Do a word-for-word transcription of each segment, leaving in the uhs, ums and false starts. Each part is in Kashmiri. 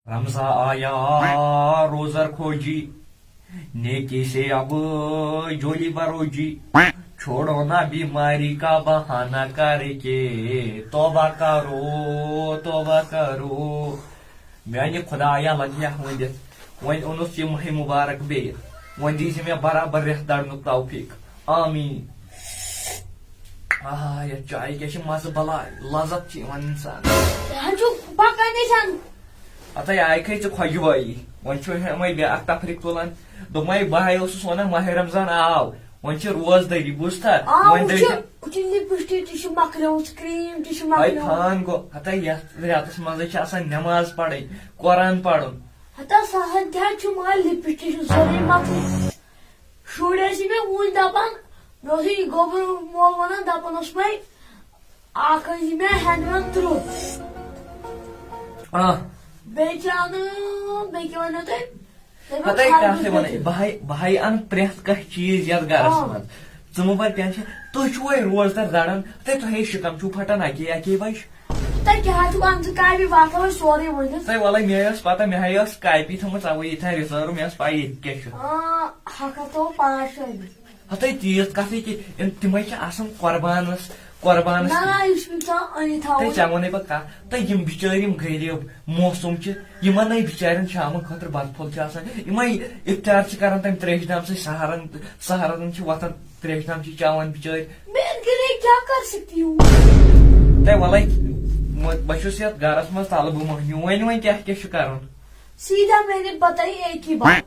رمضان آیا، روزہ رکھو جی، نیکی سے اب جھولی بھرو جی، چھوڑو نا بیماری کا بہانہ کر کے، توبہ کرو، توبہ کرو۔ میانہِ خدایا، لگہِ ہا ؤنِتھ، وۄنۍ اوٚنُس یہِ ماہِ مبارک بیٚیہِ، وۄنۍ دیٖزِ مےٚ برابر رٮ۪تھ درنُک توفیٖق۔ آمیٖن۔ آ، یتھ چایہِ کیٛاہ چھِ مزٕ بلاے، لذت چھِ یِوان انسان۔ یہِ حظ چھُ پکان نِشان۔ ہتے آیہِ کھے ژٕ خۄجہِ بایی، وۄنۍ چھُ ہیمے بیٛاکھ تفریٖق تُلان۔ دوٚپمَے بہٕ ہاے اوسُس ونان ماہِ رمضان آو، وۄنۍ چھِ روزدٔری، بوٗزتھا؟ آ، وۄنۍ وۄنۍ دٔرۍ چھِ، وۄنۍ چھِ لِپسٹِک تہِ چھِ مۄکلیمٕژ، کرٛیٖم تہِ چھِ ہاے مۄکلیمٕژ۔ خان گوٚو، ہتے یتھ رٮ۪تس منٛزے چھِ آسان نٮ۪ماز پرٕنۍ، قرآن پرُن۔ ہتا سہل تہِ حظ چھُ مگر لِپسٹِک چھُ سورُے مۄکلیمُت۔ شُرۍ ٲسی مےٚ وُنۍ دَپان، مےٚ اوس یہِ گوٚبُر مول وَنان، دَپان اوس مےٚ، اَکھ ٲسی مےٚ ہٮ۪نٛڈرَن تٕرٛہ۔ آ۔ بیٚیہِ چھِ اَنہٕ، بیٚیہِ کیٛاہ وَنو تۄہہِ؟ تَمہِ پَتَے خربٕز کَتھ تہِ وَنَے، بیٚیہِ۔ بہٕ ہاے، بہٕ ہاے اَنہٕ پرٛٮ۪تھ کانٛہہ چیٖز یَتھ گَرَس آ۔ منٛز۔ ژٕ مہٕ بَر ٹٮ۪نشَن، تُہۍ چھُوَے روزدَر دَران، تہٕ تۄہے شِکَم چھُو پھَٹان اَکے اَکے بَجہِ۔ تۄہہِ کیٛاہ حظ چھُو اَنُن؟ ژٕ کَمہِ وَتھ وَتھ سورُے ؤنِتھ؟ تۄہہِ وَلَے مےٚ ٲس پَتہ، مےٚ ہَے ٲس کاپی تھٲومٕژ اَوَے ییٚتہِ تھاے رِزٲرٕو، مےٚ ٲس پَے ییٚتہِ کیٛاہ چھُ۔ آ، ہَکھ ہَتھ تھوٚو پانٛژھ شےٚ أنِتھ۔ ہَتَے تیٖژ کَتھٕے کہِ یِم تِمَے چھِ آسان قۄربانَس، قۄربانَس نہ، کِنۍ۔ نہ، یہِ چھُ مےٚ ژےٚ اَنٕنۍ تھاوُن۔ تۄہہِ ژےٚ وَنے بہٕ کَتھ، تۄہہِ یِم بِچٲرۍ یِم غریٖب معصوٗم چھِ، یِمَن نَے بِچارٮ۪ن شامَن خٲطرٕ بَتہٕ پھوٚل چھُ آسان، یِمَے اِفطار چھِ کَران تَمہِ ترٛیشہِ دامہٕ سۭتۍ سَحرَن، سَحرَن چھِ وۄتھان ترٛیشہِ دام چھِ چٮ۪وان بِچٲرۍ۔ میٛانہِ گَرِکۍ کیٛاہ کَر سکتی ہوں؟ تۄہہِ وَلَے، وۄنۍ بہٕ چھُس یَتھ گَرَس منٛز طلبہٕ مۄہنیوٗ، وۄنۍ وۄنۍ کیٛاہ کیٛاہ چھُ کَرُن؟ سیٖدھا میٛانہِ پَتَے ایک ہی بات۔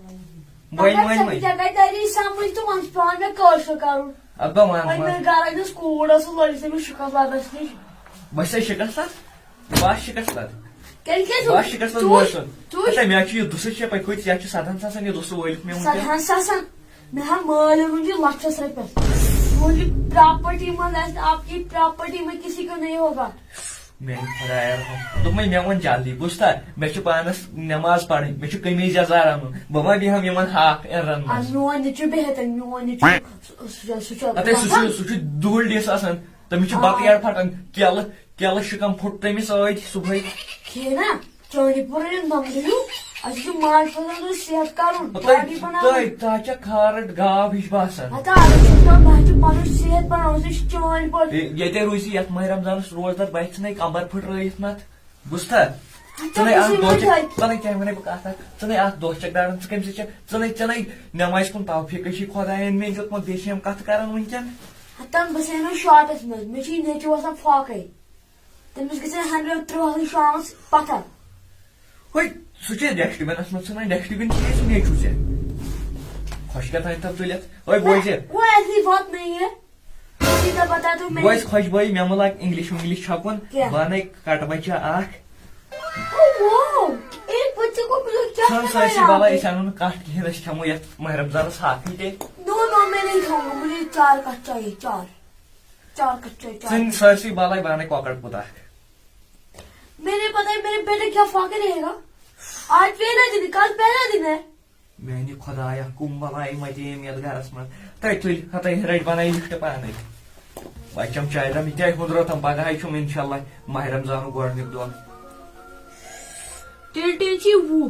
وۄنۍ، پَگاہ وۄنۍ، ژےٚ وۄنۍ۔ کیٛاہ گَرِ دٲری سَمٕجھ تہٕ وۄنۍ چھُ پٮ۪وان مےٚ کٲشُر کَرُن۔ اَدٕ بہٕ وَنہٕ، وۄنۍ وَنہٕ۔ مےٚ گَرٕ أنِس کوٗر ٲسٕس لٔڑِتھ أمِس شُکَس لَبَس نِش۔ بہٕ چھَسے شِکَس تَتھ، بہٕ آسہٕ شِکَس تَتھ۔ تیٚلہِ کیٛاہ چھُ؟ بہٕ آسہٕ شِکَس تَتھ تُہۍ، بوزُن۔ تُہۍ۔ ہَتَے مےٚ چھُ یہِ دُسہٕ چھےٚ پَے کۭتِس، یَتھ چھُ سَدہَن ساسَن یہِ دُسہٕ وٲلِتھ مےٚ وٕنکٮ۪ن۔ سَدہَن ساسَن؟ مےٚ ہا مٲلۍ اوٚنمُت یہِ لَچھَس رۄپیَس۔ تُہٕنٛدِ پراپرٹی منٛز آسہِ، آپ کی پراپرٹی میں کسی کو نہیں ہوگا۔ میٛانہِ خۄدایا رحم۔ دوٚپمَے مےٚ وَن جلدی، بوٗزتھا؟ مےٚ چھِ پانَس نٮ۪ماز پَرٕنۍ، مےٚ چھُ قمیٖض یَزار اَنُن، بہٕ ما بیٚہمہٕ یِمَن ہاکھ اَنرَن اَدٕ منٛز۔ میون نیٚچوٗ بیٚہہِ تَتہِ، میون نیٚچوٗ، سُہ، سُہ چھُ، سُہ چھُ ہَتَے سُہ چھُ، سُہ چھُ دُہُل ڈِس آسان، تٔمِس چھُ آ۔ بَتہٕ یَڈ پھَٹان، کیلہٕ، کیلہٕ شِکَم پھوٚٹ تٔمِس سۭتۍ صُبحٲے۔ کھیٚیہِ نا، چانڈی پوٗر ییٚلہِ نۄمدٕ ہیوٗ، اَسہِ چھُ ماجہِ پَزَن صحت کَرُن، تۄہہِ، باڈی بَناوٕنۍ۔ تۄہہِ، تۄہہِ چھا کھارٹ گاو ہِش باسان؟ ہَتہٕ اَتھ چھُ پٮ۪وان، مےٚ چھُ پَنُن صحت بَناوُن، سُہ چھُ چانڈی پوٗر۔ ہے، ییٚتے روٗزِ یَتھ ماہِ رمضانَس روزدَر، بَچہِ ژھٕنے کَمبَر پھٔٹ رٲیِتھ نَتھ۔ بوٗزتھا؟ اچھا، ژٕ نے بہٕ اکھ چھُس دۄہ یِمَن چھَکھ، تۄہہِ۔ ژٕ نے کیٛاہ وَنَے بہٕ کَتھ اَکھ؟ ژٕ نے اکھ دۄہ چھَکھ داران، ژٕ کٔمۍ سۭتۍ چھَکھ؟ ژٕ نے، ژٕ نے نٮ۪مازِ کُن توفیٖقٕے چھُے خۄدایَن مےٚ دیُتمُت، بیٚیہِ چھِ یِم کَتھٕ کَران وٕنکٮ۪ن۔ ہَتَن بہٕ چھَسے نہٕ شاٹَس منٛز، مےٚ چھُ یہِ نیٚچوٗ آسان فاقَے۔ تٔمِس گژھِ ہَنڈرَنٛڈ ترٛوہلٕے شامَس پَتھَر۔ ہے، سُہ چھُ ڈسٹ بِنَس منٛز ژھٕنان، ڈسٹ بِن چھُ یہِ سُہ نیٚچوٗ ژےٚ۔ خۄش کَتھ تھاوِ تَتھ تُلِتھ۔ ہے، بوزِ۔ وہ ایسی بات نہیں ہے۔ سیدھا بتا دو میں۔ بوز خۄش بٲیی، مےٚ مہٕ لاگ اِنگلِش وِنگلِش چھَپُن۔ کیٛاہ؟ بہٕ اَنَے کَٹہٕ بَچہ اَکھ۔ او، واو۔ اے، بچے کو مجھے کیا ژھٕن سٲرسٕے بَلاے، أسۍ اَنو نہٕ کَٹھ کِہیٖنۍ، أسۍ کھٮ۪مو یَتھ ماہِ رمضانَس ہاکھٕے تیٚلہِ۔ نو، نو، میں نہیں کھاؤں گا، مجھے چار کٹ چاہیے، چار۔ چار کٹ چاہیے، چار۔ ژھٕن سٲرسٕے بَلاے، بہٕ اَنَے کۄکَر پوٗت اَکھ۔ میرے پتہ ہے، میرے بیٹے کیا فاقے رہے گا؟ آج پہلا دن ہے، کل پہلا دن ہے۔ میانہِ خۄدایا، کُم بَلاے مَچے ییٚمۍ یَتھ گَرَس منٛز۔ تَتہِ تُلۍ، ہَتَے رٔٹۍ بَنٲیِتھ لِفٹ پانَے۔ بَچَم چاے دَم، یہِ کیٛاہ ہُنٛدرو تَم، پَگہٕے چھُم اِنشاء اللہ ماہِ رمضانُک گۄڈٕنیُک دۄہ۔ تیٚلہِ تیٚلہِ چھِ وُہ۔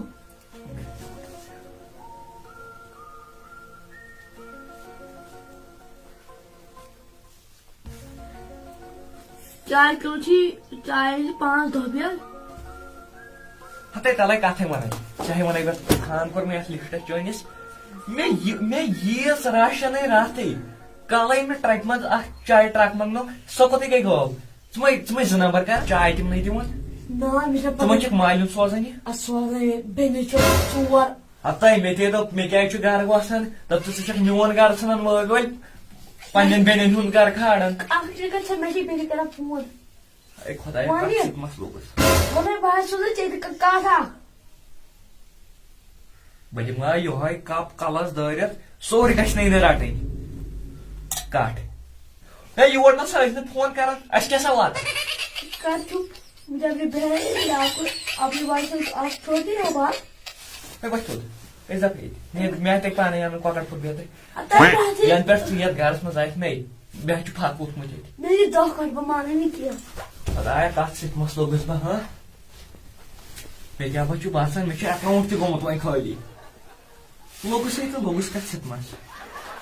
چاے کِلوٗ چھی، چاے چھِ پانٛژھ دَہ بیگ۔ ہتے تَلَے کَتھٕے وَنَے، چاہے وَنَے بہٕ خان کوٚر مےٚ یَتھ لِفٹَس چٲنِس۔ مےٚ یہِ، مےٚ یِیَس راشَنٕے راتھٕے۔ کالَے مےٚ ٹرٛکہِ منٛز اَکھ چاے ٹرٛک منٛگنو، سۄ کوٚتٕے گٔے غٲب؟ ژٕ مَے، ژٕ مَے زٕ نمبر کَر، چاے تہِ نَے دِوان۔ نہ، مےٚ چھےٚ ژٕ مَے پَتہ۔ چھَکھ مالیُن سوزان یہِ؟ اَدٕ سوزان یہِ، بیٚنہِ چھِ ژور۔ ہتاے، مےٚ تے دوٚپ، مےٚ کیٛازِ چھُ گرٕ وسان؟ دوٚپُس، ژٕ چھَکھ میون گرٕ ژھٕنان وٲلۍ وٲلۍ، پننٮ۪ن بیٚنٮ۪ن ہُنٛد گرٕ کھالان۔ اکھ چکر چھےٚ مےٚ چھِ بیٚنہِ کران فون۔ اے خۄدایا، وۄنۍ؟ کتھ سۭتۍ مسلوقس؟ وۄنۍ بہٕ حظ سوزے ژےٚ تہِ ک-، کتھ اکھ۔ بہٕ دِمہٕ ہا یِہوے کپ کلس دٲرِتھ، سورُے گژھِ نہٕ یہِ رٹٕنۍ۔ کٹھ۔ ہے، یور نہ سا ٲسۍ نہٕ فون کران، اَسہِ کیٛاہ سا واتان؟ کتھ چھُ؟ جب یہ بہن یا کوئی اپنی وائف سے آپ چھوڑتی ہو بات؟ ہے، وۄتھ تھوٚد۔ أسۍ دَپ ییٚتہِ۔ مےٚ، مےٚ تہِ پانَے اَنُن کۄکَر پھوٚت بیٚترِ۔ ہتا کیٛازِ؟ یَنہٕ پٮ۪ٹھ ژٕ یَتھ گَرَس منٛز آیَکھ مے، مےٚ چھُ پھَکھ ووٚتھمُت ییٚتہِ۔ مےٚ یہِ دَہ کَٹھ، بہٕ مانَے نہٕ کینٛہہ۔ خۄدایا، کَتھ سۭتۍ مۄکلووُس بہٕ، ہاں؟ مےٚ کیٛاہ بہ چھُ باسان، مےٚ چھُ اکاونٹ تہِ گوٚمُت وۄنۍ خٲلی۔ لوٚگُس ہے تہٕ لوٚگُس کَتھ سۭتۍ منٛز؟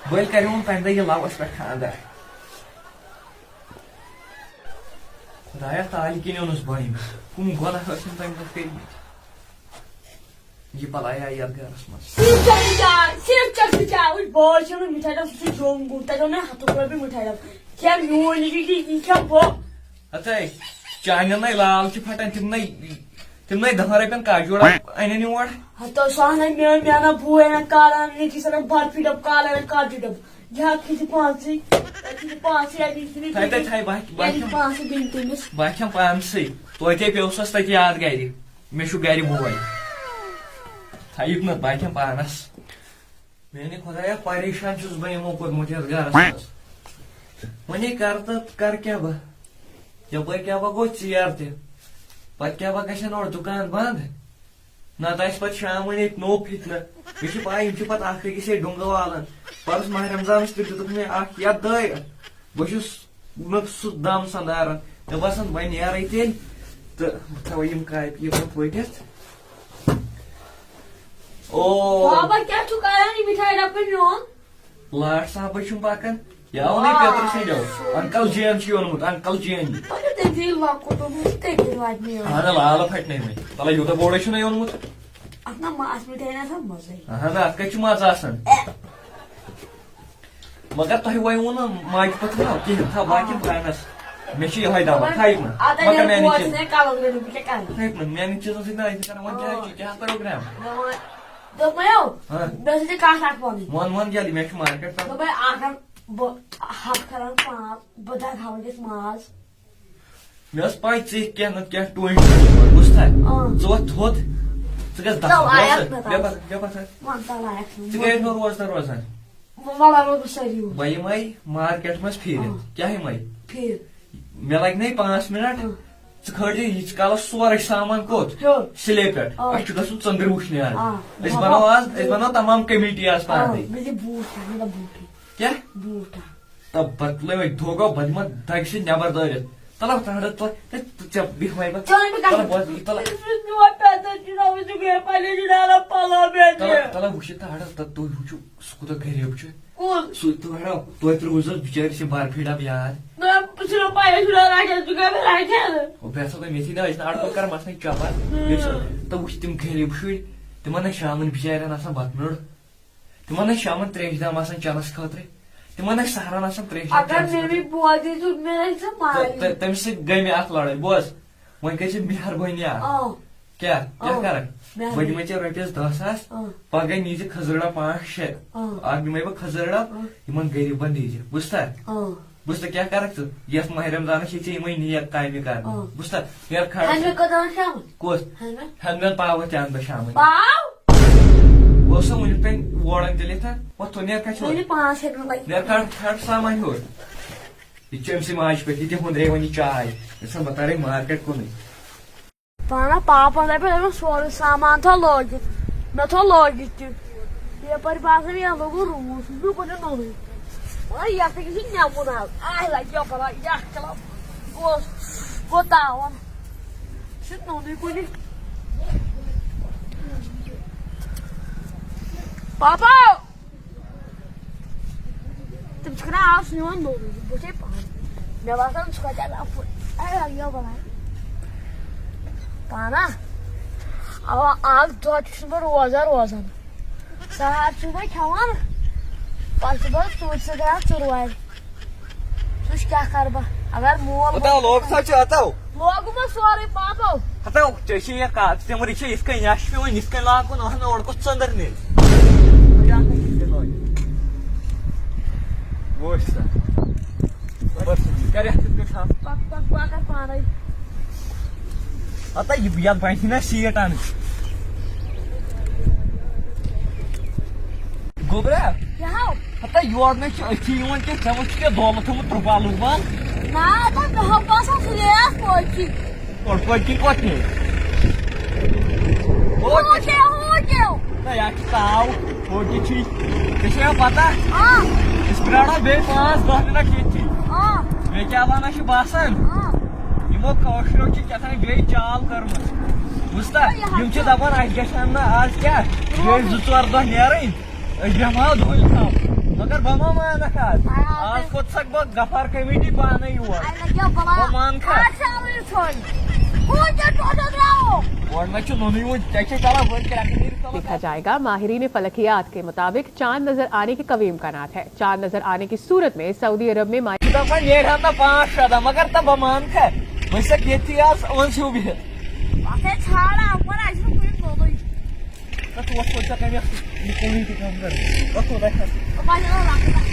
بٔلۍ کَریوم تَمہِ دۄہ یہِ لَوَس پٮ۪ٹھ خانٛدر۔ خۄدایا، تالہِ کِنۍ اوٚنُس بہٕ أمِس۔ کٕم گۄناہ ٲسِم تَمہِ دۄہ کٔرمٕتۍ؟ یہِ بَلایا یَتھ گَرَس منٛز۔ صرف چکھ بچار، صرف چکھ بچار۔ وٕچھ، بوے چھُنہٕ مِٹھٲے ڈَبہٕ، سُہ چھُ جوٚم گوٚمُت۔ تَتہِ اوٚن مےٚ ہَتُک رۄپیہِ مِٹھٲے ڈَبہٕ۔ کھٮ۪م میون یہِ، یہِ، یہِ کھٮ۪م بہٕ۔ ہَتَے، چانٮ۪ن نَے لال چھِ پھَٹان، تِم نَے، تِم نَے دَہَن رۄپیَن کاجوٗ ڈَبہٕ اَنن یور۔ ہَتو سُہ اَنان میون، مےٚ اَنان بوے اَنان کالہٕ اَنان ییٚتہِ، سُہ اَنان برفی ڈَبہٕ کالہٕ اَنان کاجوٗ ڈَبہٕ۔ یہِ ہا کھیٚیہِ پانسٕے، تَتہِ کھیٚیہِ پانسٕے، اَتہِ چھُنہٕ تھاے، تھاے، تھاے، بہٕ، بہٕ یہِ کھٮ۪مہٕ۔ پانسٕے بیٚنہِ تٔمِس۔ بہٕ کھٮ۪مہٕ پانسٕے۔ توتہِ پیوٚو سَس تَتہِ یاد گَرِ۔ مےٚ چھُ گَرِ بوے۔ تھایِکھ نہٕ، بہٕ کھٮ۪مہٕ پانَس۔ میٛانہِ خۄدایا، پریشان چھُس بہٕ یِمو کوٚرمُت یَتھ گَرَس منٛز۔ وۄنۍ کَرٕ تہٕ کَرٕ کیٛاہ بہٕ؟ یَپٲرۍ کیٛاہ بہٕ گوٚو ژیر تہِ۔ پَتہٕ کیٛاہ بہٕ گژھن اورٕ دُکان بنٛد؟ نَتہٕ آسہِ پَتہٕ شامَن ییٚتہِ نوٚو فِتنہٕ۔ مےٚ چھِ پَے، یِم چھِ پَتہٕ اَکھ أکِس سۭتۍ ڈُنٛگہٕ والان۔ پَرُس ماہِ رمضانَس تہِ دِتُکھ مےٚ اَکھ یَتھ دٲرِتھ۔ بہٕ چھُس نہٕ سُہ دَم سَندارَن۔ مےٚ باسان، وۄنۍ نیرَے تیٚلہِ تہٕ بہٕ تھاوَے یِم کاپی یَپٲرۍ پٔٹِتھ۔ او۔ بابا، کیٛاہ چھُکھ کران؟ یہِ مِٹھایہِ ڈَبہٕ کٔمۍ اوٚن؟ لاٹ صاحبَے چھُم پَکان۔ یہِ آو نَے آ۔ پیٚترٕ سٕنٛدیو۔ انکل جین چھُ یہِ اوٚنمُت، انکل جین۔ مگر تٔمۍ چھُ یہِ لۄکُٹ اوٚنمُت، تٔمۍ کٔرۍ واتہِ مےٚ۔ اَہَن، لالہٕ پھٹہِ نَے وۄنۍ۔ تَلہ، یوٗتاہ بوٚڑے چھُنَے اوٚنمُت۔ اَتھ نہ ما-، اَتھ مِٹھایہِ نہ آسان مَزَے۔ اَہَن، اَتھ کَتہِ چھُ مَزٕ آسان؟ اے۔ مگر تۄہہِ وَنیوُ نہٕ ماجہِ پَتہٕ نہ کِہیٖنۍ، تھاو باقیَن آ۔ پانَس۔ مےٚ چھُ یِہوٚے دَوا، مگر تھایِکھ نہٕ۔ اَدٕ مگر ییٚلہِ میٛانہِ بوے چیٖز-، چھُنَے کَلَس گٔنٛڈِتھ، بہٕ کیٛاہ کَرٕ؟ تھایِکھ نہٕ، میٛانہِ چیٖزَن سۭتۍ نہ، أسۍ کَران وۄنۍ کیٛاہ آ۔ چھُ، کیٛاہ کَرو گرٛام؟ مےٚ وَن، دوٚپمَے یو، ہاں۔ مےٚ ٲس ییٚتہِ کَتھ اَکھ وَنٕنۍ۔ وَن، وَن جلدی، مےٚ چھُ مارکیٹ تام۔ دوٚپمَے اَکھ اَکھ، بہٕ ہَتھ کَرَن پانٛژھ، بہٕ دَگہٕ ہاوَن یَتھ ماز۔ مےٚ ٲس پاے ژےٚ کینٛہہ نتہٕ کینٛہہ ٹوٗنٛٹۍ بوٗزتھا؟ آ۔ ژٕ وۄتھ تھوٚد، ژٕ گژھ دفعہ، تَلہٕ آیَکھ بوزتھا؟ نہٕ مےٚ تَتھ۔ بس، مےٚ بس۔ وَن تَلہٕ آیَکھ نہٕ۔ ژٕ کیٛازِ نہٕ روزدار روزان؟ وَ-، وَلہٕ روزٕ بہٕ سٲری وُنہِ۔ بہٕ یِمَے مارکیٹ منٛز پھیٖرِتھ۔ آ۔ کیٛاہ یِمَے؟ پھیٖرِتھ۔ مےٚ لَگہِ نَے پانٛژھ مِنٹ۔ آ۔ ژٕ کھٲلۍ ییٖتِس کالَس سورُے سامان کوٚت؟ ہیوٚر۔ سِلے پٮ۪ٹھ۔ آ۔ اَسہِ چھُ گژھُن ژٔنٛدٕرۍ وٕچھنہِ آز۔ آ۔ أسۍ بَناوو آز، أسۍ بَناوو تَمام کمیٹی آز آ، پانَے۔ مےٚ دِ بوٗٹھ اَکھ، مےٚ دِ بوٗٹھٕے۔ کیٛاہ؟ بوٗٹھ اَکھ۔ تہٕ بدلے وۄنۍ دھوکہ، بہٕ دِمہٕ دَگہِ سۭتۍ نٮ۪بر دٲرِتھ۔ تَلہ وۄتھ، تَلہ، تَلہ، ژٕ، ژےٚ بیٚہمَے بہٕ۔ چٲنۍ بہٕ تَلہ کَتھ؟ بہٕ، تَلہ۔ یُس میون پیٚتٕر چھُ، نہ وٕچھُکھ مےٚ پَنٕنۍ جِنابَن پَلو مےٚ تَلہ، دِ۔ تَلہ وٕچھِو تہٕ ہَڑا، تہٕ تُہۍ وٕچھِو، سُہ کوٗتاہ غریٖب چھُ۔ کُس؟ سُہ تہٕ ہَڑا، توتہِ روٗز حظ بِچٲرِس یہِ برفی ڈَبہٕ یاد۔ نہ، بہٕ چھُس نہٕ پَیی، چھُ نہ رَٹان، ژٕ کیٛاہ مےٚ رَٹہِ ہا نہٕ۔ او، بیٚہہ سا تُہۍ میٚتھی نہ، أسۍ نہٕ اَڑٕ پَتہٕ کَرو مَسنٕے چَپَتھ۔ بیٚیہِ چھُ، تہٕ وٕچھ تِم غریٖب شُرۍ، تِمَن نہ شامَن بِچارٮ۪ن آسان بَتہٕ میوٚنٛڈ۔ تِمن ٲسۍ شامن تریش دام آسان چٮ۪نس خٲطرٕ۔ تِمن ٲسۍ سحرن آسان تریش دام اگر چٮ۪نس مےٚ خٲطرٕ۔ بیٚیہِ بوزی تیُتھ، مےٚ ٲسۍ ژٕ تہٕ، مارٕنۍ۔ تہٕ تمہِ سۭتۍ گٔے مےٚ اکھ لڑٲے۔ بوز، وۄنۍ کٔرۍ زِ مہربٲنی اکھ۔ آ۔ کیٛاہ؟ کیٛاہ آ۔ کرکھ؟ مہربٲنی۔ وۄنۍ دِمے ژےٚ رۄپیس دہ ساس۔ آ۔ پگاہ نیٖزِ کھٔزٕر ڈبہٕ پانٛژھ شےٚ۔ آ۔ اکھ دِمے بہٕ کھٔزٕر ڈبہٕ، آ۔ یِمن غریٖبن دیٖزِ۔ بوٗزتھا؟ آ۔ بوٗزتھا، کیٛاہ کرکھ ژٕ؟ یتھ ماہِ رمضانس چھِ ژےٚ یِمے نیک کامہِ کرنہِ۔ آ۔ بوٗزتھا؟ یتھ کھڑ۔ ہٮ۪نٛد مےٚ کوٚت تام شامن؟ کُس؟ ہٮ۪نٛد مےٚ؟ ہٮ۪نٛد مٮ۪ن پاوٕ تہِ انہٕ بہٕ شامن۔ پاو؟ بہٕ اوسُس وُنیُک تام ووران تیٚلہِ ییٚتھٮ۪ن۔ وۄتھ تھوٚد، نیر کَتہِ چھُ؟ وۄنۍ پانٛژھ ہیٚکہِ نہٕ لٔگِتھ۔ نیر کَڑ، کَڑ سامان ہیوٚر۔ یہِ چھِ أمۍ سٕے ماجہِ پٮ۪ٹھ، یہِ تہِ ہُنٛدرے وۄنۍ یہِ چاے۔ یہِ ژھٕن بہٕ تَرے مارکیٹ کُنُے۔ پانہ پاپَن دَپہِ، أمِس سورُے سامان تھوٚو لٲگِتھ۔ مےٚ تھوٚو لٲگِتھ تہِ۔ یَپٲرۍ باسان، یَتھ لوٚگُن روٗد۔ مےٚ کوٚر یہِ نوٚنُے۔ وۄنۍ یَتھ أکِس چھُ نٮ۪مُن حظ۔ آے لَگہِ یَپٲرۍ، یَتھ کیٛاہ گوٚو، گوٚو تاوَن۔ یہِ چھُ نوٚنُے کُنہِ۔ پاپا! تِم چھِ کران آز سُہ یِوان نوٚو، بہٕ چھَے پانہٕ۔ مےٚ باسان، سُہ کَتہِ آو اَپٲرۍ۔ اَے، یہِ بَلاے۔ پانہ؟ اَوا، اَکھ دۄہ تہِ چھُس بہٕ روزان روزان۔ سَحر چھُس بہٕ کھٮ۪وان، پَتہٕ چھُس بہٕ ژوٗرِ سۭتۍ گژھان ژُروارِ۔ سُہ چھُ کیٛاہ کَرٕ بہٕ؟ اگر مول ہتاو لوگ سا چھُ ہتاو۔ لوگُم حظ سورُے پاپو۔ ہتاو، ژےٚ چھے یہِ کا-، ژےٚ ووٚنُے ژےٚ یِتھ کٔنۍ، یَتھ چھُ پٮ۪وان یِتھ کٔنۍ لاگُن، اَہَن، اورٕ گوٚژھ ژٔنٛدٕر مِلہِ۔ بیٛاکھ اکھ یِتھ کٔنۍ لٲگِتھ۔ وٕچھ سا۔ بس، کر یَتھ یِتھ کٔنۍ تھاو۔ پک، پک، بہٕ کر پانے۔ ہتا یہِ، یَتھ بنہِ نہ سیٖٹ اَنٕنۍ۔ گوٚبرا۔ کیٛاہ ہو؟ ہتا یور نہ چھِ أتھی یِوان کینٛہہ، ژےٚ ما چھُ کینٛہہ دولہٕ تھوٚمُت ترٛپال وُپال؟ نہ، تہٕ مےٚ ہا باسان سُہ گٔیاس پوچی۔ اور پٔتۍ کِنۍ کوٚت نیوٗ؟ ہُہ کیٛاہ، ہُہ کیٛاہ؟ نہ، یَتھ چھُ تاو، ہوٹہِ چھُے۔ ژےٚ چھےٚ پتہ؟ آ۔ أسۍ پرٛارو بیٚیہِ پانٛژھ دَہ مِنٹ ییٚتھی۔ آ۔ مےٚ کیٛاہ وَنان چھُ باسان؟ آ۔ یِمو کٲشریو چھِ کیٛاہ تام بیٚیہِ چال کٔرمٕژ۔ دوستا، یِم چھِ دَپان اَسہِ گژھِ ہن نہٕ آز کیٛاہ، یہِ ٲسۍ زٕ ژور دۄہ نیرٕنۍ، أسۍ بیٚہمہٕ ہاو دۄہلہِ تام۔ مگر بہٕ ما مانکھ آز۔ آ، آز کھوٚت سکھ بہٕ غفار کمیٹی پانے یور۔ اَسہِ لَگیو بَلاے۔ بہٕ مانکھا؟ آز چھِ اَوٕے ژھوٚنۍ۔ ہُہ کیٛاہ ٹوٹل درٛاو؟ گۄڈٕ نہ چھُ نوٚنُے ووٚن، ژےٚ چھے چلان وۄنۍ کرٛٮ۪کہٕ نیٖرِتھ تَلہٕ۔ دیکھا جائے گا، ماہرین فلکیات کے مطابق چاند نظر آنے کے قوی امکانات ہے۔ چاند نظر آنے کی صورت میں سعودی عرب میں ماہ دَپان نیرِ ہن نہ پانٛژھ شےٚ دۄہ، مگر تہٕ بہٕ مانکھا؟ وۄنۍ چھَکھ ییٚتھی آز أنٛز ہیوٗ بِہِتھ۔ اَتھ ہے ژھانٛڈ اَپٲرۍ، اَسہِ چھُنہٕ کُنہِ نوٚنُے۔ تہٕ ژٕ وۄتھ، وۄتھ ژٕ کَمہِ اَتھٕ؟ یہِ کوٗنٛگٕے تہِ کَم کَر۔ وۄتھ، وۄتھ، اَتہِ کھَس۔ بہٕ بَنیو لۄکُٹ اَکھ۔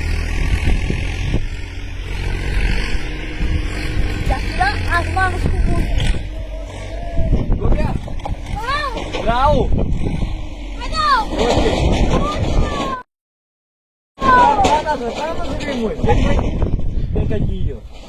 یَتھ چھُنہ آسمانَس کُن وُچھُن۔ گوٚو کیٛاہ؟ آو۔ درٛاو۔ وۄنۍ آو۔ اوکے۔ پانَس حظ، پانَس حظ گٔے وۄنۍ۔ ییٚتہِ وۄنۍ، ییٚتہِ کَتہِ یی یہِ؟